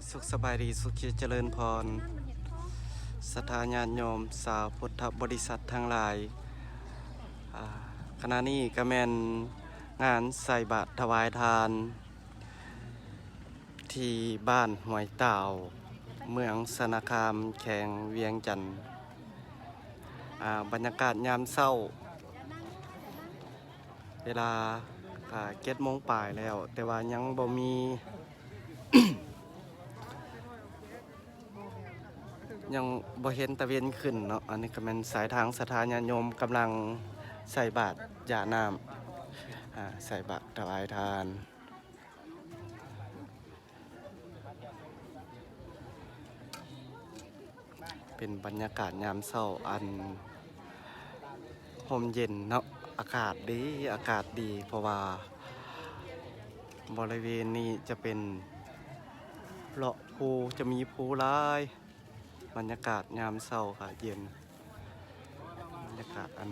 ສຸກສະບາຍດີ ສຸຂີຈະເລີນພອນ ສັດທາຍາດໂຍມຊາວພຸດທະບໍລິສັດທັງຫຼາຍ. ອາ ຂະນະນີ້ກະແມ່ນງານໃສ່ບາດຖະຫວາຍທານ ທີ່ບ້ານຫ້ວຍຕ່າວ ເມືອງຊະນະຄາມ ແຂວງວຽງຈັນ ອາ ບັນຍາກາດຍາມເຊົ້າ ເວລາ ອາ ເຈັດໂມງປາຍແລ້ວ ແຕ່ວ່າຍັງບໍ່ມີ ຍັງບໍ່ເຫັນຕາເວັນຂຶ້ນເນາະ. ອັນນີ້ກະແມ່ນສາຍທາງສັດທາຍາດໂຍມກຳລັງໃສ່ບາດຢານ້ຳ ອາ ໃສ່ບາດຖະຫວາຍທານ. ເປັນບັນຍາກາດຍາມເຊົ້າອັນຮົ່ມເຢັນເນາະ, ອາກາດດີ ອາກາດດີ ເພາະວ່າບໍລິເວນນີ້ຈະເປັນເລາະພູ ຈະມີພູຫຼາຍ. ບັນຍາກາດຍາມເຊົ້າກະເຢັນ ບັນຍາກາດອັນ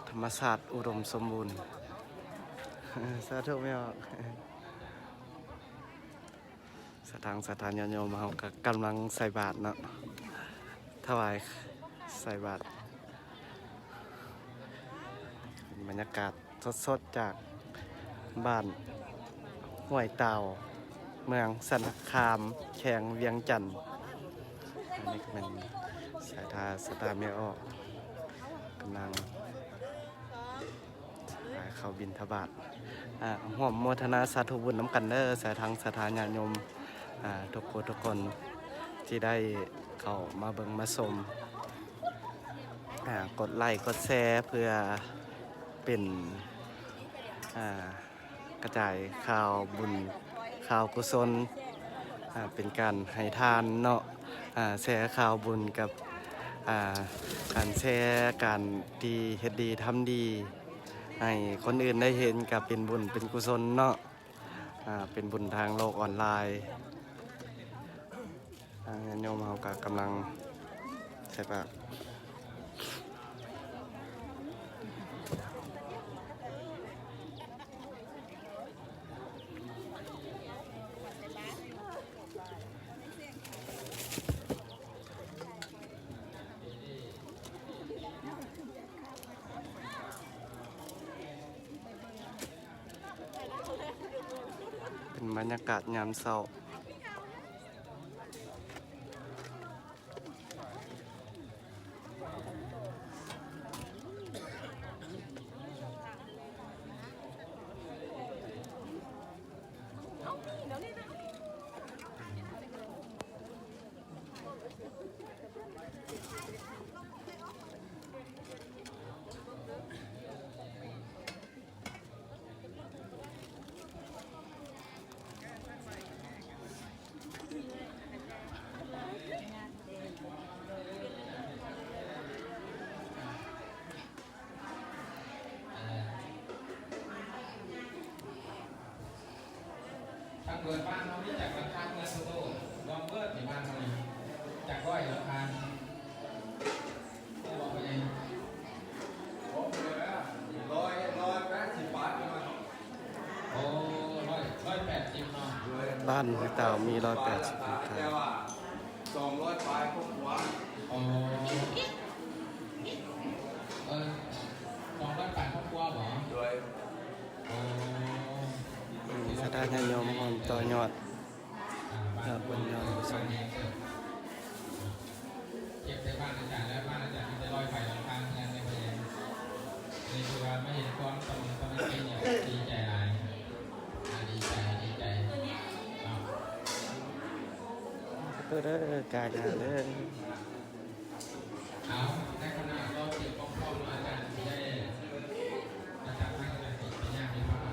ທຳມະຊາດອຸດົມສົມບູນ. ສາທຸແມ່ອອກ. ສະທາງ ສະທາຍາດໂຍມເຮົາກະກຳລັງໃສ່ບາດເນາະ ຖະຫວາຍ ໃສ່ບາດ. ເປັນບັນຍາກາດສົດໆ ຈາກບ້ານຫ້ວຍຕ່າວ ເມືອງຊະນະຄາມ ແຂວງວຽງຈັນ. ອັນນີ້ກະແມ່ນສາຍທາງສັດທາແມ່ອອກ ກຳລັງຂາຍເຂົ້າບິນທະບາດ. ອາ ຮ່ວມໂມທະນາສາທຸບຸນນຳກັນເດີ ສາທາງ ສາທາຍາດໂຍມ ອາ ທຸກຜູ້ທຸກຄົນທີ່ໄດ້ເຂົ້າມາເບິ່ງມາຊົມ. ອາ ກົດໄລ້ກົດແຊເພື່ອເປັນ ອາ ກະຈາຍຂ່າວບຸນຂ່າວກຸສົນ ອາ ເປັນການໃຫ້ທານເນາະ. ອາ ແຊຂ່າວບຸນກັບ ອາ ການແຊການທີ່ເຮັດດີທຳດີ ໃຫ້ຄົນອື່ນໄດ້ເຫັນ ກະເປັນບຸນເປັນກຸສົນເນາະ. ອາ ເປັນບຸນທາງໂລກອອນລາຍ. ອາ ຍາດໂຍມເຮົາກະກຳລັງໃສ່ບາດ. ເປັນບັນຍາກາດຍາມເຊົ້າ. ທາງເບີບ້ານເຮົາມີຈັກຫຼັງຄາເຮືອນ ໂຕໂຕລອງເບີນີ້ ບ້ານເຮົານີ້ຈັກຮ້ອຍຫຼັງຄາ? ໂອ້ ຮ້ອຍ ຮ້ອຍແປດສິບເນາະ. ບ້ານຫ້ວຍຕ່າວມີຮ້ອຍແປດສິບຫຼັງຄາ. ສອງຮ້ອຍປາຍຄອບຄົວ. ອໍ ເອີ ສອງຮ້ອຍປາຍຄອບຄົວບໍ? ໂດຍ. ອໍ ສາທາຍາດໂຍມຮ່ວມຕໍ່ຍອດ ຍອດບຸນຍອດກຸສົນ. ເກັບໃສ່ບ້ານອາຈານແລ້ວ ບ້ານອາຈານມີແຕ່ຮ້ອຍປາຍຫຼັງຄາເຮືອນໃນພະແຍງ. ນີ້ຄືວ່າມາເຫັນຄວາມສະໝັກສະໝານນີ້ ດີໃຈຫຼາຍ. ອ່າ ດີໃຈ ດີໃຈເນາະ. ສາທຸເດີ ກາຍາເດີ. ເອົາ ໃນຂະນະລໍເກັບຄວາມພ້ອມ ອາຈານຊິໄດ້ມາຈັບໄມ້ຈັບມືເປັນຍາດເປັນພາຫະ.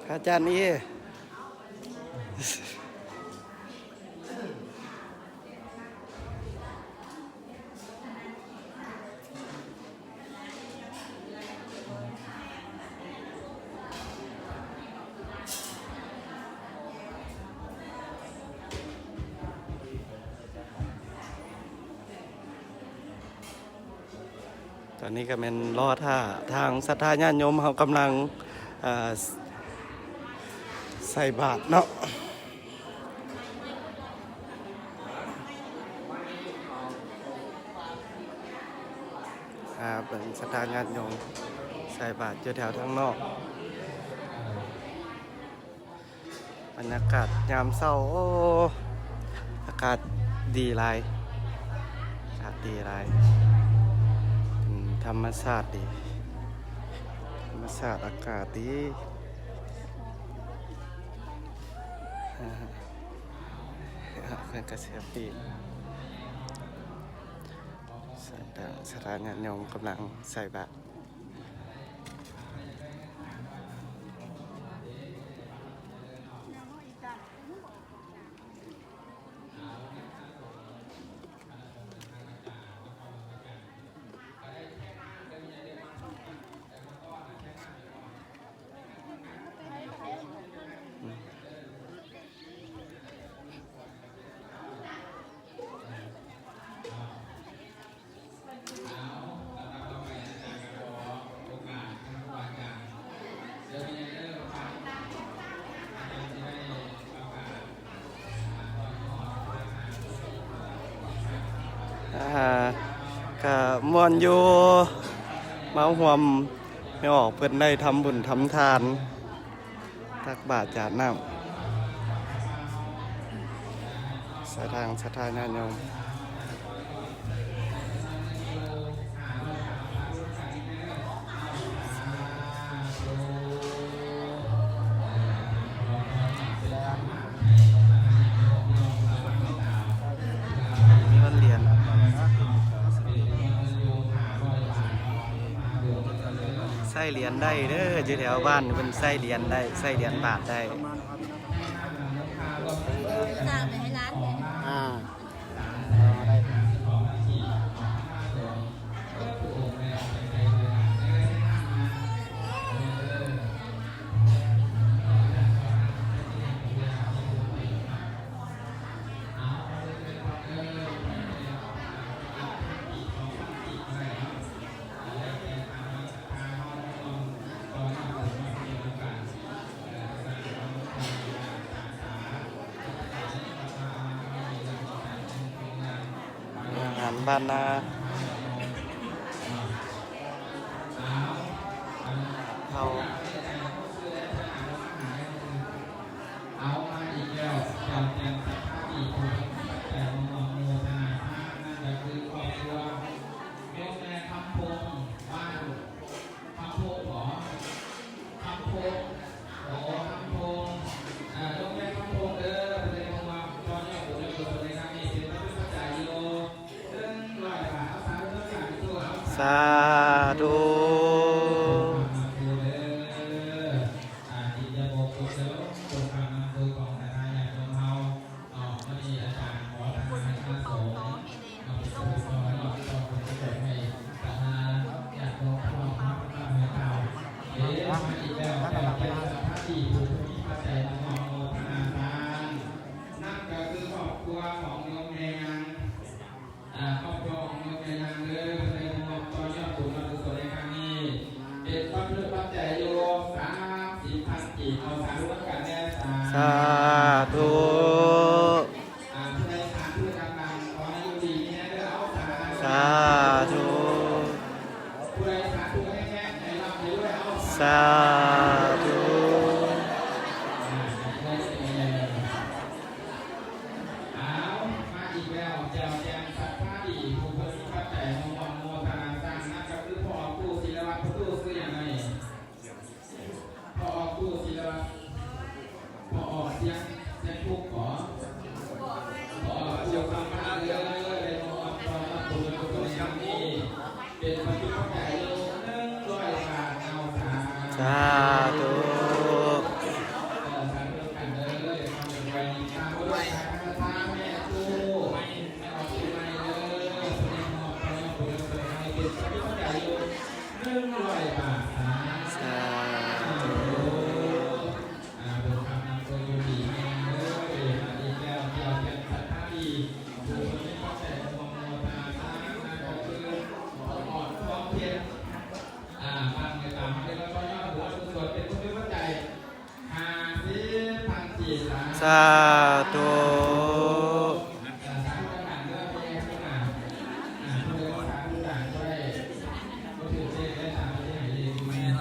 ອາຈານເອ. ອ ຕອນນີ້ກໍແມ່ນລໍຖ້າທາງສັດທາຍາດໂຍມເຮົາກຳລັງ ເອີ່ ໃສ່ບາດເນາະ. ອ່າ ເບິ່ງສັດທາຍາດໂຍມໃສ່ບາດຢູ່ແຖວທາງນອກ. ບັນຍາກາດຍາມເຊົ້າ ໂອ້ ອາກາດດີຫຼາຍ ອາກາດດີຫຼາຍ ອືມ ທຳມະຊາດດີ ທຳມະຊາດອາກາດດີ ເພິ່ນກໍເຊບປີ້ ສະດາ ສະດາຍາດໂຍມກຳລັງໃສ່ບາດ. ອ່າ ກະມ່ວນຢູ່ ມາຮ່ວມແມ່ອອກເພິ່ນໄດ້ທຳບຸນທຳທານ ຕັກບາດຈາດນ້ຳ ສະທາງ ສະທາຍາດໂຍມ. ໃຊ້ຫຼຽນໄດ້ເດີ ຢູ່ແຖວບ້ານເພິ່ນໃຊ້ຫຼຽນໄດ້ ໃຊ້ຫຼຽນບາດໄດ້. ຝາກໄປໃຫ້ຫຼານແດ່. ອ່າ ໄດ້. ອາຫານບ້ານນາເຮົາ. ເອົາມາອີກແລ້ວ ເຈົ້າແຈມສັດທາທີ່ຜູ້ເປັນປັດໄຈມາຮ່ວມໂມທະນາທານ ນັ້ນກໍຄືຄອບຄົວໂຍມແມ່ຄຳພົງ ບ້ານຄຳພົງບໍ? ຄຳພົງ ໂອ ຄຳພົງ ເອີ ໂຍມແມ່ຄຳພົງເດີ ເພິ່ນໄດ້ມາຮ່ວມຕໍ່ຍອດບຸນຍອດກຸສົນໃນຄັ້ງນີ້ ເປັນປັດໄຈຢູ່ ໜຶ່ງຮ້ອຍບາດ ເອົາສາທຸນຳກັນ ສາທຸ. ນັ້ນກໍຄືຄອບຄົວຂອງໂຍມແມ່ຍາງ ອ່າ ຄອບຄົວຂອງໂຍມແມ່ຍາງເດີ ເພິ່ນໄດ້ມາຮ່ວມຕໍ່ຍອດບຸນຍອດກຸສົນໃນຄັ້ງນີ້ ເປັນປັດເພິ່ນປັດໄຈຢູ່ສາມສິບພັນກີບ ເອົາສາທຸນຳກັນແດ່ ສາ ສາທຸ ອ່າ ຜູ້ໃດສາທຸດັງໆ ຂໍໃຫ້ຢູ່ດີມີແຮງເດີ ເອົາ ສາທຸ ສາທຸ ຜູ້ໃດສາທຸແຮງໆ ໃຫ້ລ່ຳໃຫ້ລວຍ ເອົາ ສາທຸ ສາທຸ ອ່າ ເອົາ ມາອີກແລ້ວ ແຈວແຈງສັດທາດີ ຜູ້ເພິ່ນມີປັດໄຈມາຮ່ວມໂມທະນາສ້າງ ນັ້ນກໍຄືພໍ່ອອກຕູ້ ສີລະວັດ ຜູ້ຕູ້ຊື່ຫຍັງເນາະນີ້? ພໍ່ອອກຕູ້ ສີລະວັດ ພໍ່ອອກສຽງ ສຽງທຸກບໍ? ພໍ່ອອກຕູ້ ຄຳພັນເດີ ໄດ້ມາຮ່ວມຮ່ວມບຸນຮ່ວມກຸສົນໃນຄັ້ງນີ້ ເປັນປັດໄຈຢູ່ໜຶ່ງຮ້ອຍບາດ ເອົາ ສາ ສາທຸ ເອີ ສາທຸນຳກັນເດີ ຄວາມສະບາຍດີ ຕາມດ້ວຍສາທາແມ່ຕູ້ ແມ່ອອກຕູ້ໃໝ່ເດີ ເພິ່ນໄດ້ມາຮ່ວມຮ່ວມບຸນຮ່ວມກຸສົນໃນຄັ້ງນີ້ ເປັນປັດໄຈຢູ່ໜຶ່ງຮ້ອຍບາດ ສາ ສາທຸ ອ່າ ບຸນຄຳນຳໂຊກຢູ່ດີມີແຮງເດີ ມາອີກແລ້ວ ດຽວແມ່ນສັດທາດີ ຜູ້ເພິ່ນມີຄວາມໃຈຮ່ວມໂມທະນາສາທຸ ນັ້ນກໍຄືພໍ່ອອກ ຄອບ ອ່າ ຕັ້ງໄວ້ຕາມເຮົາເລີຍ ເນາະ ຂໍຍ້ອນບຸນກຸສົນເປັນບຸນປັດໄຈ ຫ້າສິບພັນກີບ ສາ ສາທຸ ອ່າ ສາທຸ ອ່າ ຜູ້ໃດບໍ່ສາທຸຈ້າງບໍ່ໄດ້ ບໍ່ຖືກເລກໄດ້ຕາມທີ່ໃຫ້ເລກຢູ່ ແມ່ນ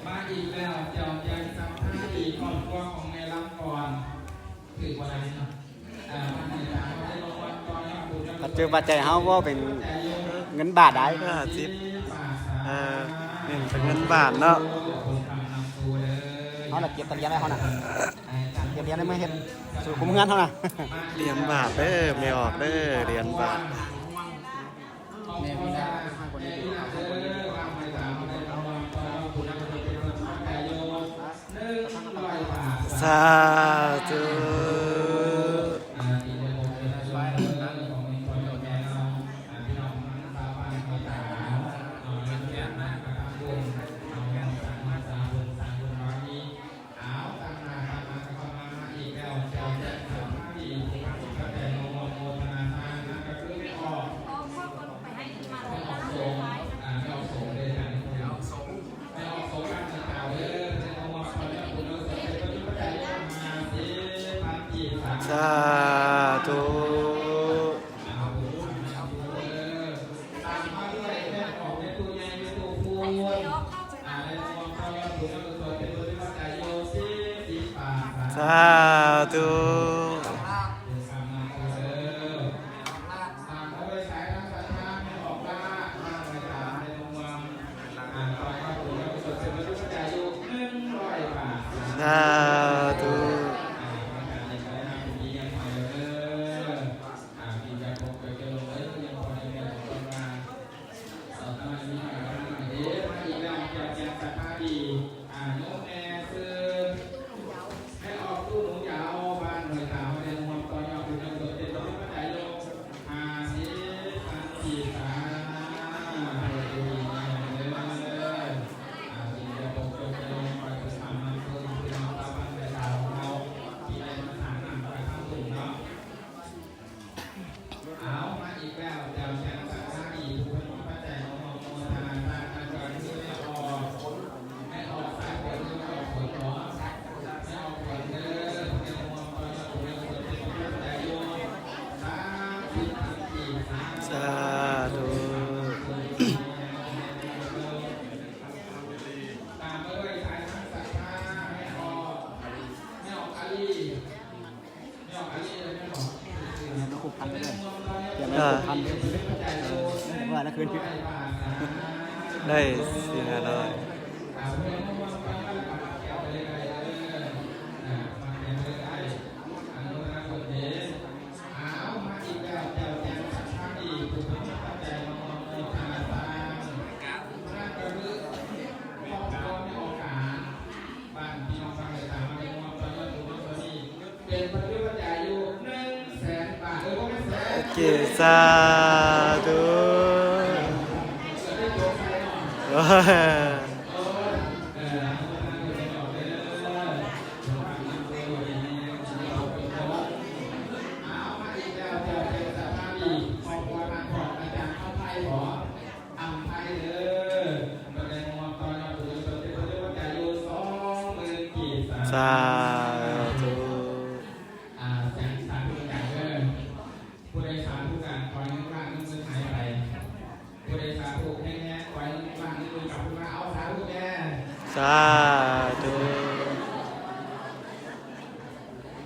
ມາອີກແລ້ວ ເຈົ້າແຈງສັບພາດີ ຄອບຄົວຂອງແມ່ລຳກ່ອນ ຖືກບໍ່ໄດ້ເນາະ ເອີ ປັດເຈີປັດໄຈເຮົາເວົ້າເປັນເງິນບາດໄດ໋ ຫ້າສິບ ເອີ ເປັນເງິນບາດເນາະ ເຮົາລະເກັບຕະຫຼຽນໄວ້ເຮົານະ ເກັບຫຼຽນໄວ້ເມືອເຮັດ ສູ່ຄຸ້ມເຮືອນເຮົານະ ຫຼຽນບາດເດີ ແມ່ອອກເດີ ຫຼຽນບາດ. ສາທຸ ສາທຸ ສາທຸ ສາທຸ ສາທຸ ເອີ ໄດ້ສີ່ຫ້າຮ້ອຍ. ໂອເຄ ສາທຸ. ສາທຸ. ອ່າ ສາທຸການເດີ ຜູ້ໃດສາທຸການ ຂໍໃຫ້ເງິນລ້ານເງິນໝື່ນຫາຍໄປ ຜູ້ໃດສາທຸແຮງໆ ຂໍໃຫ້ເງິນລ້ານເງິນໝື່ນກັບຄືນມາ ເອົາ ສາທຸແດ່ ສາທຸ.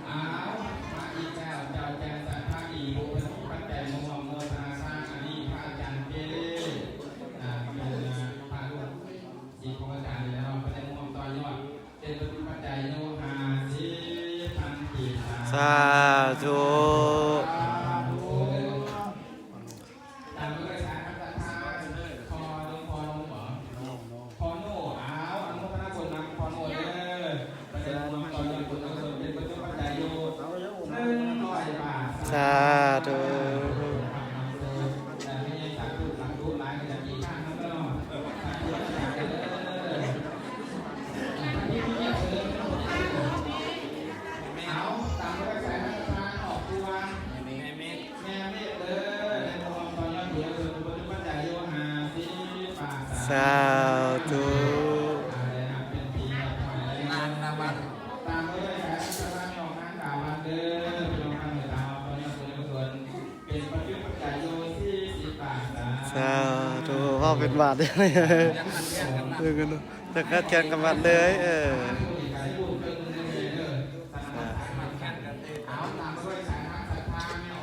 ອ້າວ ມາອີກແລ້ວ ເຈົ້າແຈງສັດພາດີ ຜູ້ເພິ່ນມີປັດໄຈມາຮ່ວມໂມທະນາສາ ອັນນີ້ພະອາຈານເປເລ ອ່າ ເປັນພະລູກສິດຂອງອາຈານນີ້ແຫຼະເນາະ ເພິ່ນໄດ້ມາຮ່ວມຕໍ່ຍອດ ເປັນປະຕິປັດໄຈຢູ່ຫ້າສິບພັນກີບ. ສາທຸ. ຕາມດ້ວຍສາຍຄຳສັດທາ ພໍ່ໜຸ່ມ ພໍ່ໜຸ່ມບໍ? ພໍ່ໂນ້ ອ້າວ ອະນຸໂມທະນາບຸນນຳພໍ່ໂນ້ເດີ ປະເດັນຮ່ວມຕໍ່ຍອດບຸນກຸສົນເປັນປະຈຸປັດໄຈຢູ່ໜຶ່ງຮ້ອຍບາດ. ສາທຸ. ເອົາ ຕາມດ້ວຍສາຍຄຳສັດທາ ຂອບໃຈ ສາທຸ. ສາທຸ. ເວົ້າເປັນບາດເດ້ ຈັກຂັດແຂງກັບບັດເລີຍ. ເອີ ສາທຸ.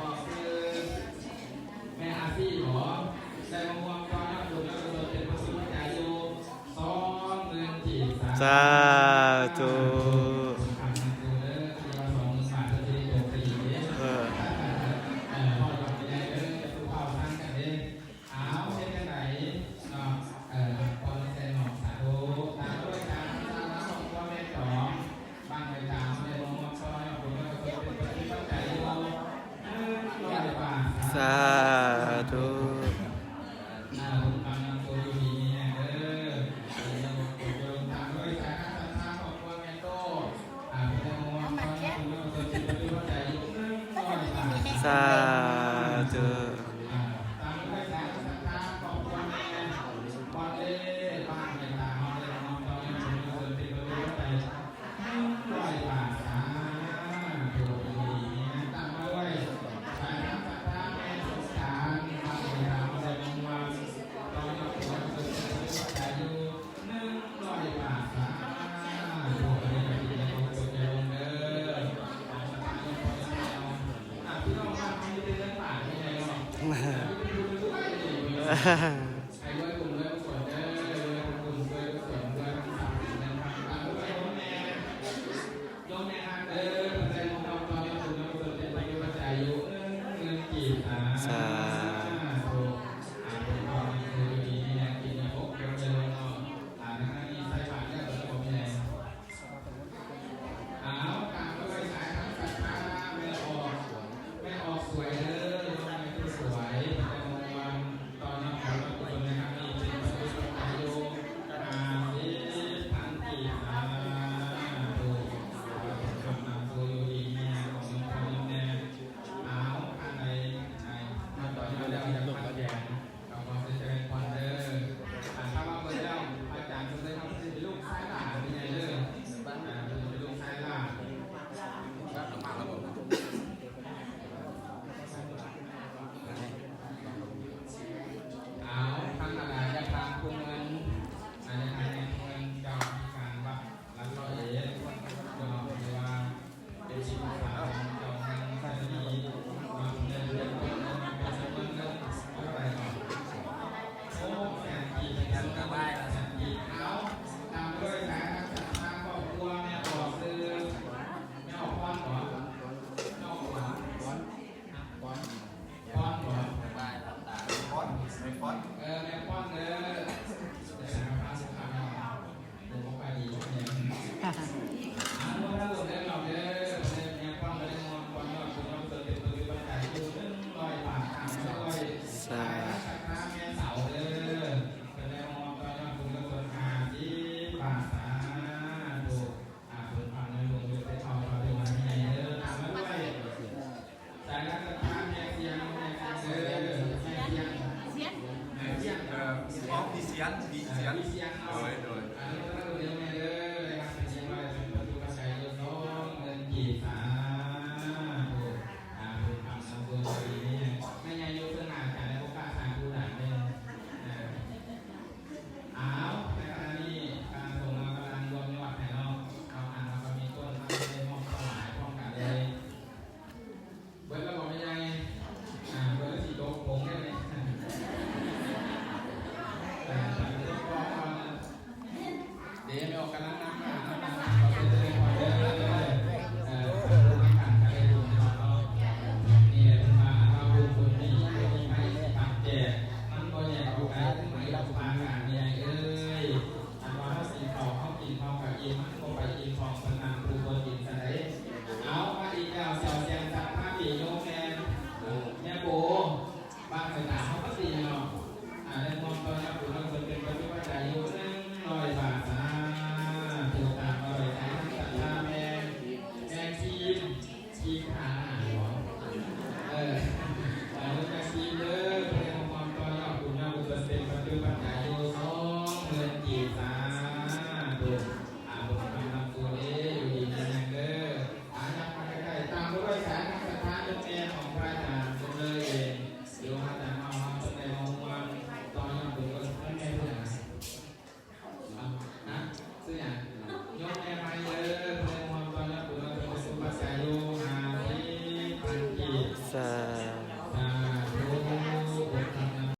ແມ່ອາຊີບໍ ໄດ້ມາຮ່ວມຕໍ່ຍອດບຸນຍອດກຸສົນເປັນປະສົບການຢູ່ສອງໝື່ນກີບ. ສາທຸ. ເອີ ເອີ ເວົ້າດອກໄດ້ເດີ ຜູ້ເຖົ້າທາງກັນເດ້. ເອົາ ເຮັດຈັ່ງໃດເນາະ ເອີ ກ່ອນແຊນອກ ສາທຸ. ຕາມດ້ວຍສາທຸ ຄອບຄົວແມ່ຕອງ ບ້ານໄຮ່ຕາມ ໄດ້ມາຮ່ວມຊ່ອຍເປັນປັດໄຈຢູ່ໜຶ່ງຮ້ອຍບາດ. ສາທຸ. ສາທຸ. ສາທຸ. ເອົາ ທາງໃດ ມາຕໍ່ຍອດແລ້ວ ຢາກມາແດງ ກໍຂໍເຊີນຈະເລີນພອນເດີ. ອ່າ ຖ້າວ່າເບິ່ງແລ້ວ ພະອາຈານເພິ່ນເລີຍ ເພິ່ນເປັນລູກຊາຍຫຼ້າ ເປັນໃຫຍ່ເດີ. ອ່າ ເພິ່ນເປັນລູກຊາຍຫຼ້າ. ເອົາ ທາງນັ້ນ ຢາກຖາມຜູ້ເງິນ ອ່າ ຢາກຖາມຜູ້ເງິນ ເຈົ້າທີ່ການວັດ ຫຼັກຮ້ອຍເອັດ ເນາະ ຫຼືວ່າເປັນທີ່ປຶກສາຂອງເຈົ້າແຫ່ງສະຖານີເນາະ ເປັນຈຳນວນເງິນເທົ່າໃດເນາະ? ໂອ້ ແສນກີບ ສະບາຍລະ ແສນກີບ. ເອົາ ຕາມດ້ວຍສາຍທາງສັດທາຄອບຄົວແມ່ອອກ ຊື່ແມ່ອອກພອນບໍ? ແມ່ອອກພອນ ພອນ ພອນບໍ? ເອີ ແມ່ພອນເດີ. ສາທຸ. ສາທຸ. ສາຍລັດສະພາແມ່ສຽງ ແມ່ສຽງເດີ ແມ່ສຽງ ແມ່ສຽງ ເອີ ພີ່ສຽງ ພີ່ສຽງ ພີ່ສຽງເນາະ. ໂດຍ ໂດຍ ອາ ເດີ ໄດ້ຮັບເປັນທີ່ວ່າເປັນປະຕູປັດໄຈຢູ່ສອງໝື່ນກີບ. ສາທຸ. ອາ ບຸນຄຳສຳບຸນດີ ແມ່ໃຫຍ່ຢູ່ເທິງໜ້າອາຈານ ແຕ່ບໍ່ກ້າສາທຸຫຼາຍເດ້. ເອີ ເອົາ ໃນຂະນະນີ້ຄະນະສົງເຮົາກຳລັງລວມຍອດໃຫ້ເນາະ. ເຮົາ ອາ ເຮົາກໍມີຕົ້ນມາໄດ້ມອບຖວາຍພ້ອມກັນເລີຍ. ເບິດແລ້ວບໍ່ແມ່ໃຫຍ່? ອ່າ ເບິດແລ້ວຊິຕົກຜົງແລ້ວນີ້. ເອີ ເດ ແມ່ອອກກຳລັງນ